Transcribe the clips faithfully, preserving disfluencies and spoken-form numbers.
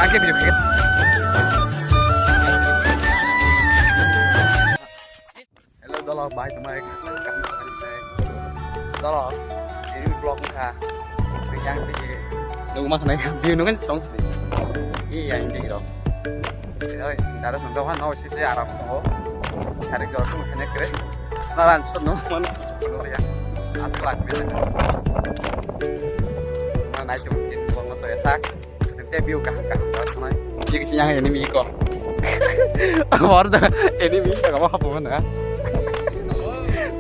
Hello, dolo, bai, tongmai. Dolo, ini vlog wngkha. Yang tigi. Nungma khanai, view nungkan song sini. Iya, yang tigi dong. Oi, dara song doha no sisi aram tongo. Hari jor song kene kre. Naran song no man. Ya. Asal asal. Na nai song tin bong to ya sak. Tei view kaham kaham tongkha nai. Chik chiyang enemy ko. Bor da enemy ko ma hapu na.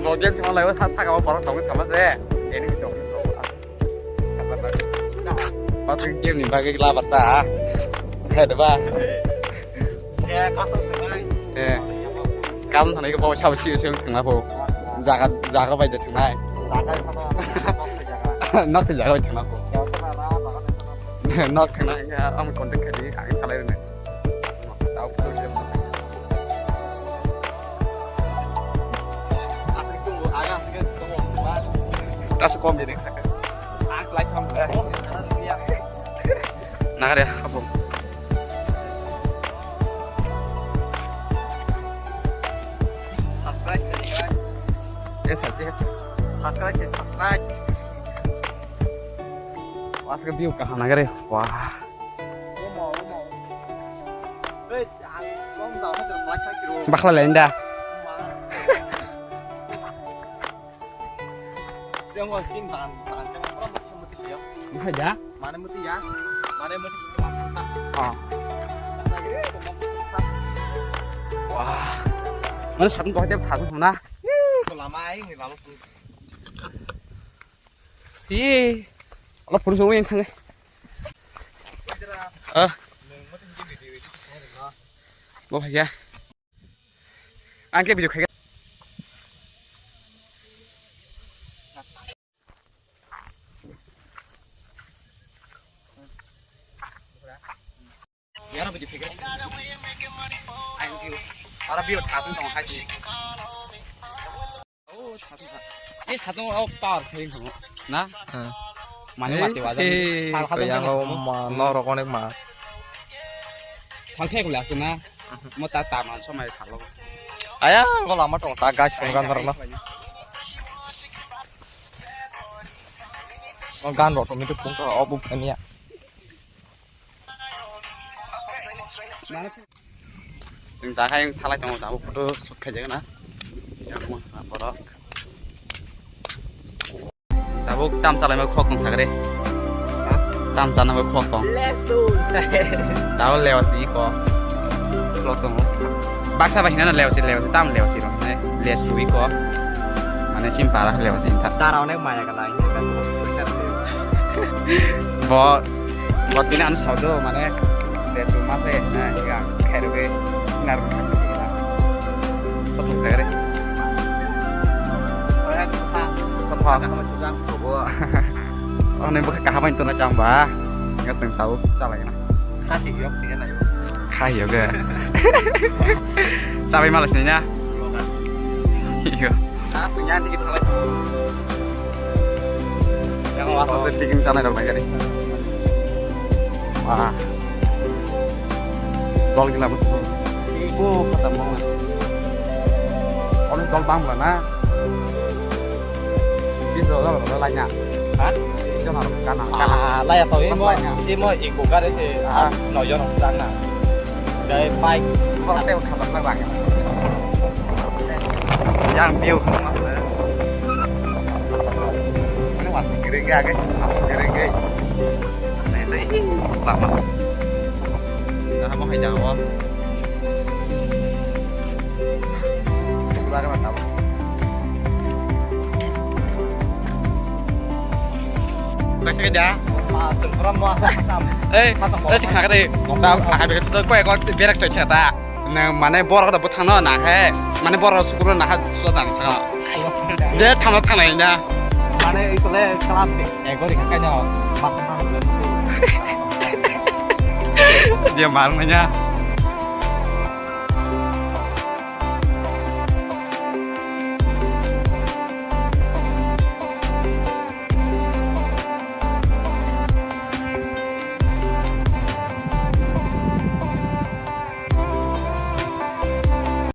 Bo game tong lai tha saka borok tong sama se. Enemy tong. Pas game ni bagwi labar ta. He de ba. Eh. Kam thanai ko bo sabo si se thangna pho. Jaga jaga bai de thangnai. Nok jaga bai thangna pho. Nok thangna ya, ang contact kadi, ang salai rene. Tau photo dia. Tas kom jadi. Ang lai sam. Nagare abo. Subscribe khe, guys. Eh, subscribe. Subscribe khe, subscribe. Wah, asal view kaham nagare. Wah. Bakla lain da. Bukan ya? Mana mesti ya? Mana mesti? Ah. Wah. Mana satu kau dia bagus mana? Lama ini lama. Iya. Kalau pun semua yang tanya. Ah. Mau ya. Ang khe video khaikha. Yara video khaikha. Ang video. Ara video thasung tong hai si. Oh, thasung tha. Ni satung o power khaikha na? Hmm. Mane mati wajar. Sal khatung yang tong. Ma norok onek ma. Salthai kula asuna. Mo ta ta man somai salo. Aya, go lama tong ta gas kong gan rok no. O gan rok to mitu pung ka obu khania. Chwng ta khai thalai tongo, tabuk photo shoot khaijak na. Yang mo borok. Tabuk tam chalai ma khok tong sagre. Tam chana ma khok tong. Tabuk lewa si ko. Khok tong. Baksa ba hinana lewa si, lewa si, tam lewa si ro. Lewa si ko. Mane sim para lewa si ta. Dara onek maya kana. Bo, bo tini ano saudo mane. Lewa si ma se na higa khairwe. Nar. Khok tong sagre. Khok tong. Ani bwkha kaham bai tongna chang ba. Ngasing tau chalai na. Khasi yok sini na. Khayo ga. Sabai malas ni na. Iyo. Khasi nya dikit halai. Yang wasa sedikit sana dong lagi. Wah. Dol gila betul. Ibu kata mau. Om dol bang mana? Bisa dol dol lainnya. Ha? Bisa harus kanan. Ah, laya tau imo, imo iko gare se. Ah, no yo no sana. Dai bike. Kau teh khabar lah bang. Yang view. Ini waktu kering ya, guys. Waktu kering, guys. Nah, itu lama. Dah mau hai jawab. Ei, ei, chikha kare. Ta, hai be to koi ko berak choi chata. Na, mane borok da bwthangno na he. Mane borok sukuro na ha suda dan thangno. Je thangno thangnai na. Mane ikole class egori khakai no. Je mar nanya.